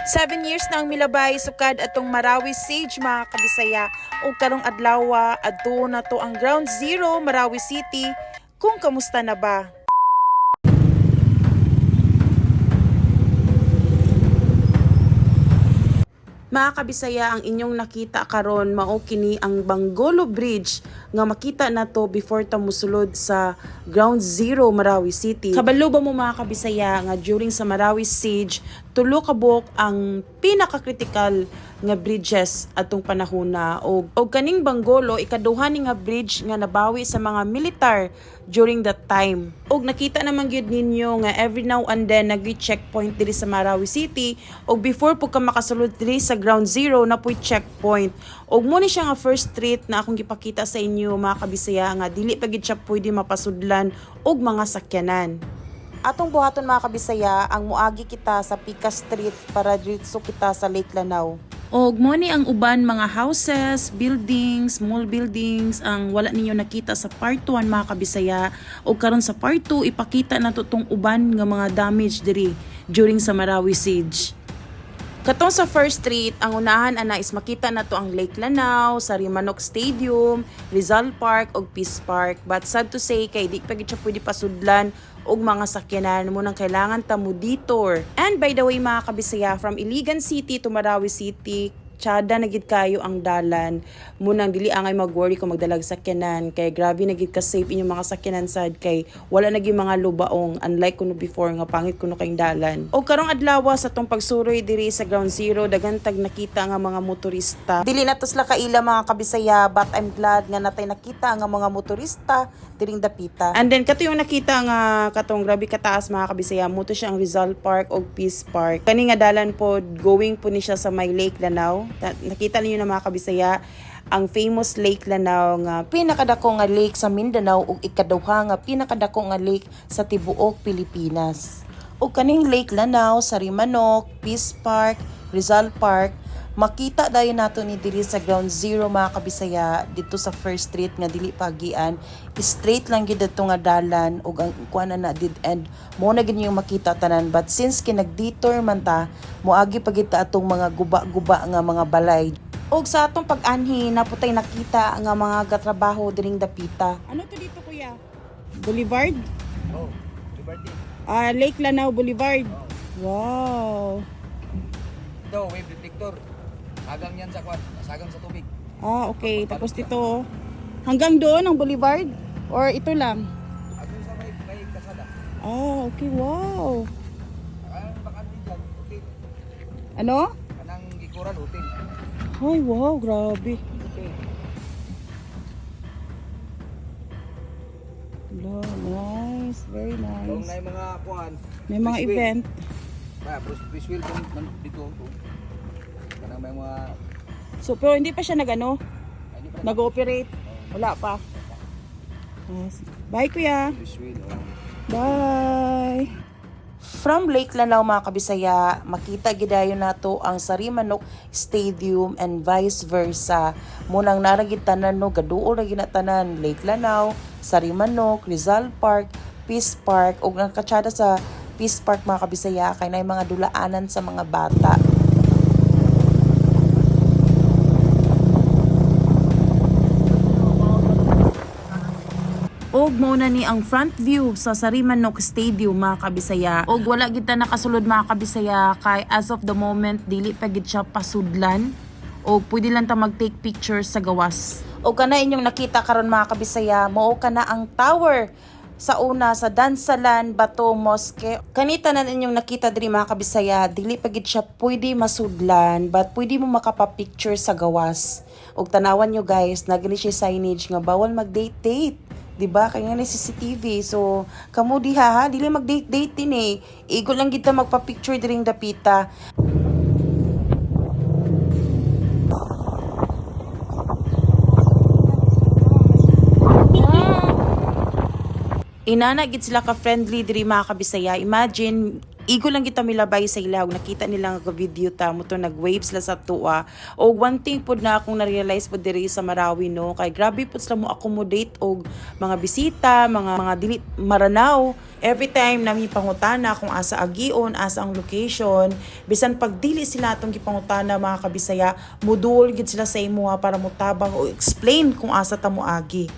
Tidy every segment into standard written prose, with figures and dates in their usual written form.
7 years na ang milabay sukad atong Marawi Siege, mga kabisaya, ug karong adlaw adto na to ang Ground Zero, Marawi City, kung kamusta na ba. Mga kabisaya, ang inyong nakita karon mao kini ang Banggolo Bridge nga makita nato before ta mosulod sa Ground Zero, Marawi City. Kabalo ba mo, mga kabisaya, nga during sa Marawi Siege, tulo ka buok ang pinaka-critical nga bridges atong panahona, og kaning Banggolo ikaduha ni nga bridge nga nabawi sa mga militar during that time. Og nakita naman gyud ninyo nga every now and then nag checkpoint diri sa Marawi City, og before po ka makasulod diri sa Ground Zero na po'y checkpoint. Og mo ni siya nga first street na akong gipakita sa inyo, mga kabisaya, nga dili pa gid siya pwede mapasudlan og mga sakyanan. Atong buhaton, mga kabisaya, ang muagi kita sa Pika Street para diretso kita sa Lake Lanao. Og mo ni ang uban mga houses, buildings, small buildings ang wala ninyo nakita sa part 1, mga kabisaya. Og karon sa part 2 ipakita nato tong uban nga mga damage diri during sa Marawi Siege. Katong sa First Street, ang unahan ana is makita na to ang Lake Lanao, Sarimanok Stadium, Rizal Park ug Peace Park. But sad to say kay di pa gid siya pwede pasudlan og mga sakyanan mo nang kailangan ta mo detour. And by the way, mga kabisaya, from Iligan City to Marawi City, tsada na gid kayo ang dalan mo nang dili angay mag-worry kung magdalag sakyanan kay grabe na gid ka safe inyong mga sakyanan sad kay wala na gid mga lubaong, unlike kuno before nga pangit kuno kayong dalan. Og karong adlaw sa tong pagsuroy diri sa Ground Zero, daghan tag nakita nga mga motorista. Dili na to sila kaila, mga kabisaya, but I'm glad nga natay nakita nga mga motorista diring dapita. And then kato yung nakita nga katong grabe kataas, mga kabisaya, mo to siya ang Rizal Park og Peace Park. Kani nga dalan po going po ni siya sa may Lake Lanao. Nakita niyo na, mga kabisaya, ang famous Lake Lanao nga pinakadako nga lake sa Mindanao ug ikaduha nga pinakadako nga lake sa tibuok Pilipinas. Ug kaning Lake Lanao, Sarimanok, Peace Park, Rizal Park, makita dayon nato ni diri sa Ground Zero, mga kabisaya, dito sa First Street nga dili pagian. Straight lang gid adto nga dalan ug ang kuan na dead end mo na gid yung makita tanan, but since kay nag-detour man ta, moagi pa gid ta atong mga guba-guba nga mga balay. Og sa atong pag-anhi, naputay nakita nga mga gatrabaho diring dapita. Ano to dito, kuya? Boulevard? Oh, Liberty. Ah, Lake Lanao Boulevard. Wow. Ito, wave detector. Hagang yan sa kwan, sagang sa tubig. Ah, okay. Tapos dito, hanggang doon ang boulevard? Or ito lang? Hanggang sa may kasada. Ah, okay. Wow. Ang bakante dyan, hotel. Ano? Kanang gikuran, hotel. Ay, wow. Grabe. Hotel. Hello, nice. Very Kung nice. na mga kuan. May mga Bruce wheel. event. Ba, Bruce wheel kung dito. To. Kanang may mga So, pero hindi pa siya nag-ano, ay, di pa nag-ooperate. Wala pa. Yes. Bye, kuya. Bruce wheel. Oh. Bye! From Lake Lanao, mga kabisaya, makita gidayon nato ang Sarimanok Stadium and vice versa. Munang naragid tanan no, gaduol ra gid na tanan Lake Lanao, Sarimanok, Rizal Park, Peace Park, ug ang katsada sa Peace Park, mga kabisaya, kay nay mga dulaanan sa mga bata. Og mao na ni ang front view sa Sarimanok Stadium, mga kabisaya. Og wala gid ta nakasulod, mga kabisaya, kay as of the moment dili pa gid siya pasudlan og pwede lang ta mag-take pictures sa gawas. Og kana inyong nakita karon, mga kabisaya, mao kana ang tower sa una sa Dansalan Bato Mosque. Kani tanan inyong nakita diri, mga kabisaya, dili pa gid siya pwede masudlan but pwede mo makapa-picture sa gawas. Og tanawan nyo guys, nagani siya signage nga bawal mag-date-date. 'Di ba? Kaya nga ni CCTV. So, kamo diha ha, dili mag-date-date din eh. Igo lang gid ta magpa-picture diring dapita. Inana gid sila ka friendly diri, mga kabisaya. Imagine Igo lang kita milabay sa ila ug nakita nila nga video ta mo to, nag-wave sila sa tuwa. Og one thing pud na akong na-realize pud diri sa Marawi, no, kay grabe pud sila mo accommodate og mga bisita, mga dili Maranao. Every time nami pangutana kung asa agion, asa ang location, bisan pag dili sila atong gipangutana, mga kabisaya, mudul gid sila sa imuha para motabang o explain kung asa ta moagi.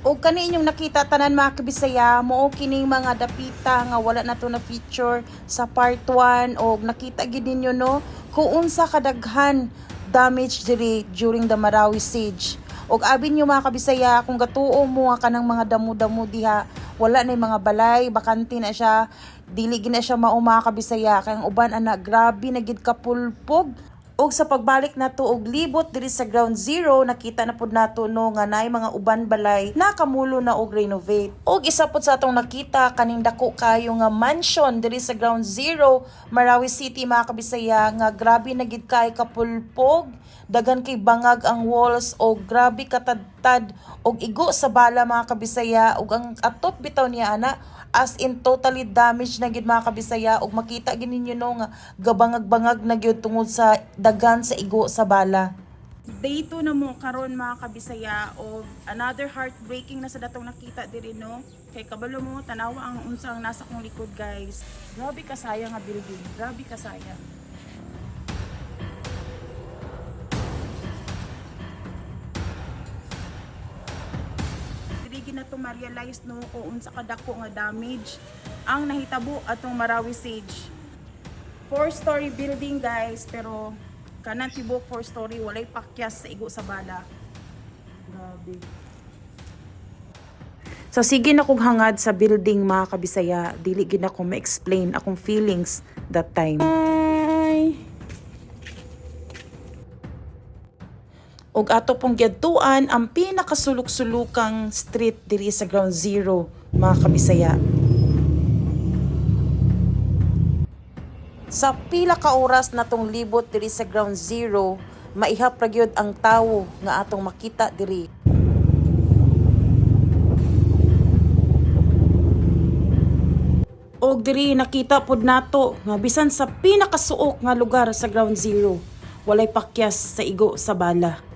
Og kani inyong nakita tanan, mga kabisaya, mao kining mga dapita nga wala na to na feature sa part 1. Og nakita gid ninyo, no, kung unsa kadaghan damage diri during the Marawi siege. Og abi niyo, mga kabisaya, kung gatuo mo nga kanang mga damo-damo diha, wala na yung mga balay, bakante na siya, dili gid na siya mao, mga kabisaya, kay ang uban ana grabe na gid kapulpog. Og sa pagbalik nato og libot diri sa Ground Zero, nakita na pud nato, no, nga naay mga uban balay nakamulo na og renovate. Og isa pud sa atong nakita kaning dako kayo nga mansion diri sa Ground Zero, Marawi City, mga kabisaya, nga grabe na gid kay kapulpog, daghan kay bangag ang walls og grabe katadtad og igo sa bala, mga kabisaya. Og ang atop bitaw niya ana, as in totally damaged na gid, mga kabisaya, og makita gid ninyo, no, nga gabangag-bangag na gyud tungod sa dagan sa igo sa bala. Day 2 na mo karon, mga kabisaya, og another heartbreaking na sa datong nakita diri, no, kay kabalo mo tanawa ang unsa ang nasa kong likod, guys. Grabe kasaya nga building, grabe kasaya. Dili gid na to ma-realize, no, kung unsa kadako nga damage ang nahitabo atong Marawi siege. Four-story building, guys, pero kanang tibok four-story walay pakyas sa igo sa bala. Grabe. So sige na kong hangad sa building, mga kabisaya, dili gid na ko ma-explain akong feelings that time. Bye. Ug ato pong giadtuan ang pinakasulok-sulukang street diri sa Ground Zero, mga kabisaya. Sa pila ka oras natong libot diri sa Ground Zero, maihap ra gyud ang tawo nga atong makita diri. Og diri nakita pod nato nga bisan sa pinakasuok nga lugar sa Ground Zero, walay pakyas sa igo sa bala.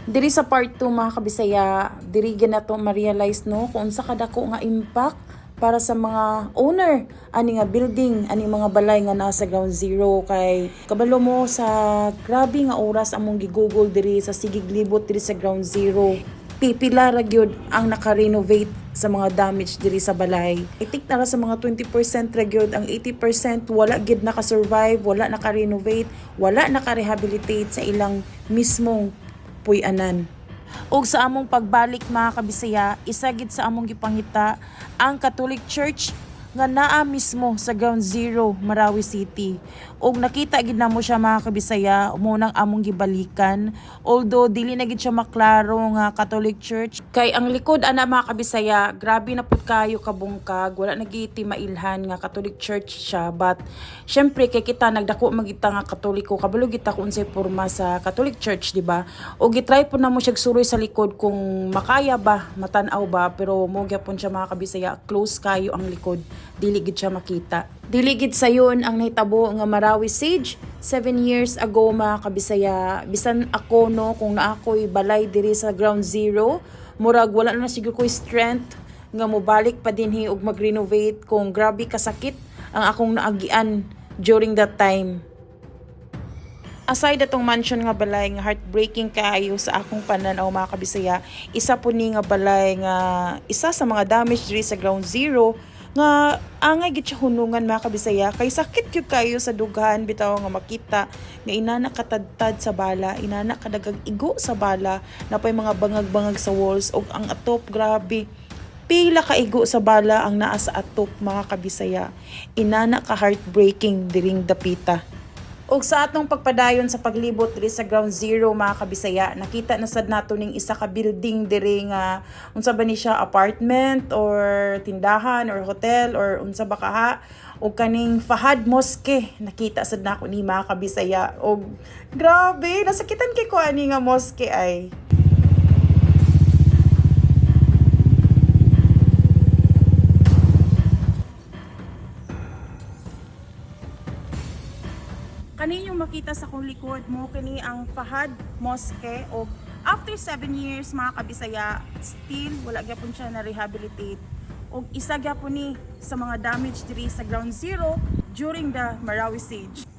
Diri sa part 2, mga kabisaya, diri gyud nato ma-realize, no, kung unsa kadako nga impact para sa mga owner ani nga building, ani mga balay nga nasa Ground Zero, kay kabalo mo sa grabe nga oras among gigugol diri sa sigig libot diri sa Ground Zero, pipila ra gyud ang naka-renovate sa mga damage diri sa balay. I think nara sa mga 20% ra gyud, ang 80% wala gyud naka-survive, wala naka-renovate, wala naka-rehabilitate sa ilang mismong puy-anan. Og sa among pagbalik, mga kabisaya, isa gid sa among gipangita ang Catholic Church nga naa mismo sa Ground Zero, Marawi City. Og nakita gid namo siya, mga kabisaya, mo nang among gibalikan. Although dili na gid siya maklaro nga Catholic Church kay ang likod ana, mga kabisaya, grabe na pud kayo kabungkag, wala na gid mailhan nga Catholic Church siya, but syempre kay kita nagdako man kita nga Katoliko, kabalo kita kung unsay porma sa Catholic Church, di ba? O gitry po namo siya suroy sa likod kung makaya ba, matan-aw ba, pero mo gyapon siya, mga kabisaya, close kayo ang likod, dili gid siya makita. Dili gid sayon ang nahitabo nga Marawi siege 7 years ago, mga kabisaya. Bisan ako, no, kung naa ko'y balay diri sa Ground Zero, murag wala na siguro ko'y strength nga mobalik pa dinhi og mag-renovate kung grabe kasakit ang akong naagian during that time. Aside atong mansion nga balay nga heartbreaking kaayo sa akong pananaw, mga kabisaya, isa po ni nga balay nga isa sa mga damage diri sa Ground Zero nga angay gid siya hunungan, mga kabisaya, kay sakit gyud kayo sa dughan bitaw nga makita nga inana katadtad sa bala, inana kadagag igo sa bala, napay mga bangag-bangag sa walls, ug ang atop, grabe, pila ka igo sa bala ang naa sa atop, mga kabisaya. Inana ka heartbreaking diring dapita. Og sa atong pagpadayon sa paglibot diri sa Ground Zero, mga kabisaya, nakita na sad nato ning isa ka building diri nga unsa ba ni siya, apartment or tindahan or hotel or unsa ba kaha, og kaning Fahad Mosque nakita sad nako ni, mga kabisaya, og grabe nasakitan kay ko ani nga mosque ay. Kaninyong makita sa akong likod mo kini ang Fahad Mosque, og after 7 years, mga kabisaya, still wala gyapon siya na rehabilitate, og isa gyapon ni sa mga damage diri sa Ground Zero during the Marawi Siege.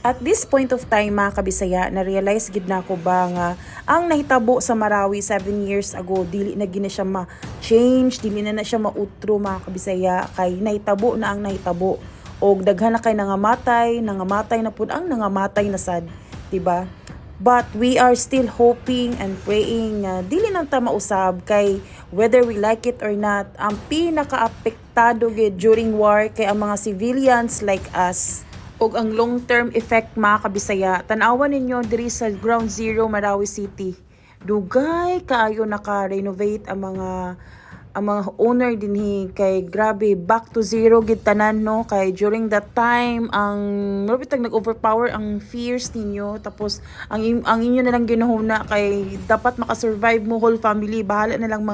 At this point of time, mga kabisaya, na-realize gid na ako ba nga ang nahitabo sa Marawi 7 years ago, dili na gina siya ma-change, dili na na siya mautro, mga kabisaya, kay nahitabo na ang nahitabo. Og daghan na kay nangamatay, nangamatay na pud ang nangamatay na sad, 'di ba? But we are still hoping and praying nga dili nang ta mausab, kay whether we like it or not, ang pinaka-apektado gid during war kay ang mga civilians like us. Og ang long-term effect, mga kabisaya, tan-awan ninyo diri sa Ground Zero, Marawi City. Dugay kaayo naka-renovate ang mga owner dinhi kay grabe, back to zero gid tanan, no? Kay during that time, ang murag nag-overpower ang fears ninyo, tapos ang inyo na lang ginuhuna kay dapat makasurvive mo whole family, bahala na lang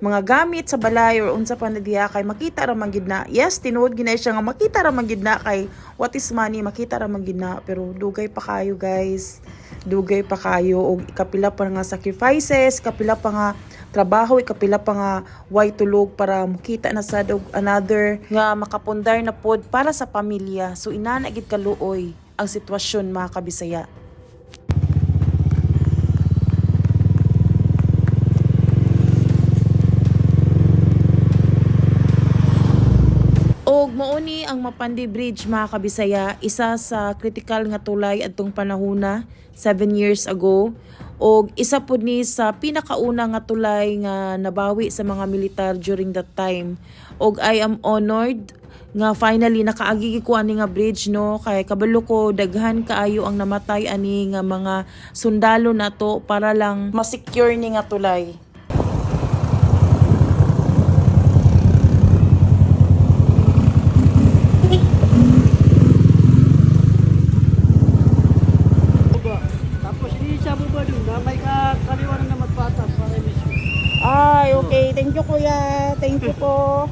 mga gamit sa balay or unsa pa na diha, kay makita ra man gid na. Yes, tinuod gid na siya nga makita ra man gid na, kay what is money? Makita ra man gid na. Pero dugay pa kayo, guys, dugay pa kayo, og kapila pa nga sacrifices, kapila pa nga trabaho, ikapila pa nga way tulog para mukita na sad og another nga makapundar na pod para sa pamilya. So inana gid kaluoy ang sitwasyon, mga kabisaya. Og mao ni ang Mapandi Bridge, mga kabisaya, isa sa critical nga tulay adtong panahona 7 years ago. Og isa pud ni sa pinakauna nga tulay nga nabawi sa mga militar during that time. Og I am honored nga finally nakaagi ko ani nga bridge, no, kay kabalo ko daghan kaayo ang namatay ani nga mga sundalo nato para lang ma-secure ni nga tulay. Ba? Tapos isa mo ba dun, na may kaliwa na naman patas para mismo. Ay, okay. Thank you, kuya. Thank you po.